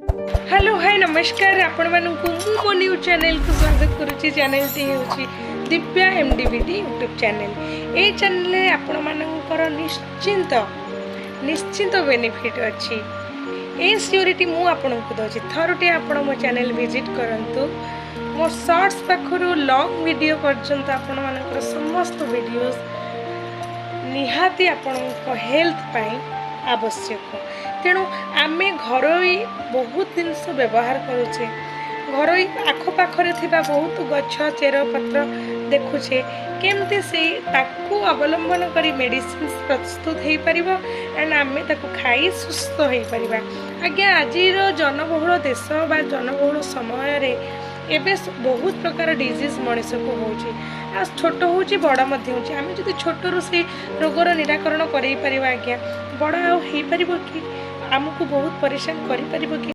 Hello, high, ନମସ୍କାର। ଆପଣମାନଙ୍କୁ ମୁଁ ମୋ ନ୍ୟୁଜ୍ ଚ୍ୟାନେଲକୁ ସ୍ୱାଗତ କରୁଛି। ଚ୍ୟାନେଲଟି ହେଉଛି Divya M D B D YouTube channel. ଏଇ ଚ୍ୟାନେଲରେ ଆପଣମାନଙ୍କର ନିଶ୍ଚିନ୍ତ ନିଶ୍ଚିନ୍ତ ବେନିଫିଟ୍ ଅଛି, ଏଇ ସିଓରିଟି ମୁଁ ଆପଣଙ୍କୁ ଦେଉଛି। ଥରୁଟିଏ ଆପଣ ମୋ ଚ୍ୟାନେଲ ଭିଜିଟ୍ କରନ୍ତୁ। ମୋ ସର୍ଟସ୍ ପାଖରୁ ଲଙ୍ଗ୍ ଭିଡ଼ିଓ ପର୍ଯ୍ୟନ୍ତ ଆପଣମାନଙ୍କର ସମସ୍ତ ଭିଡ଼ିଓସ୍ ନିହାତି ଆପଣଙ୍କ ହେଲ୍ଥ ପାଇଁ ଆବଶ୍ୟକ। ତେଣୁ ଆମେ ଘରୋଇ ବହୁତ ଜିନିଷ ବ୍ୟବହାର କରୁଛେ, ଘରୋଇ ଆଖପାଖରେ ଥିବା ବହୁତ ଗଛ ଚେର ପତ୍ର ଦେଖୁଛେ, କେମିତି ସେଇ ତାକୁ ଅବଲମ୍ବନ କରି ମେଡ଼ିସିନ୍ସ ପ୍ରସ୍ତୁତ ହେଇପାରିବ ଆଣ୍ଡ ଆମେ ତାକୁ ଖାଇ ସୁସ୍ଥ ହେଇପାରିବା। ଆଜ୍ଞା, ଆଜିର ଜନବହୁଳ ଦେଶ ବା ଜନବହୁଳ ସମୟରେ ଏବେ ବହୁତ ପ୍ରକାର ଡିଜିଜ୍ ମଣିଷକୁ ହେଉଛି, ଆଉ ଛୋଟ ହେଉଛି, ବଡ଼ ମଧ୍ୟ ହେଉଛି। ଆମେ ଯଦି ଛୋଟରୁ ସେଇ ରୋଗର ନିରାକରଣ କରେଇ ପାରିବା ଆଜ୍ଞା, ବଡ଼ ଆଉ ହେଇପାରିବ କି? ଆମକୁ ବହୁତ ପରିଶାନ କରିପାରିବ କି?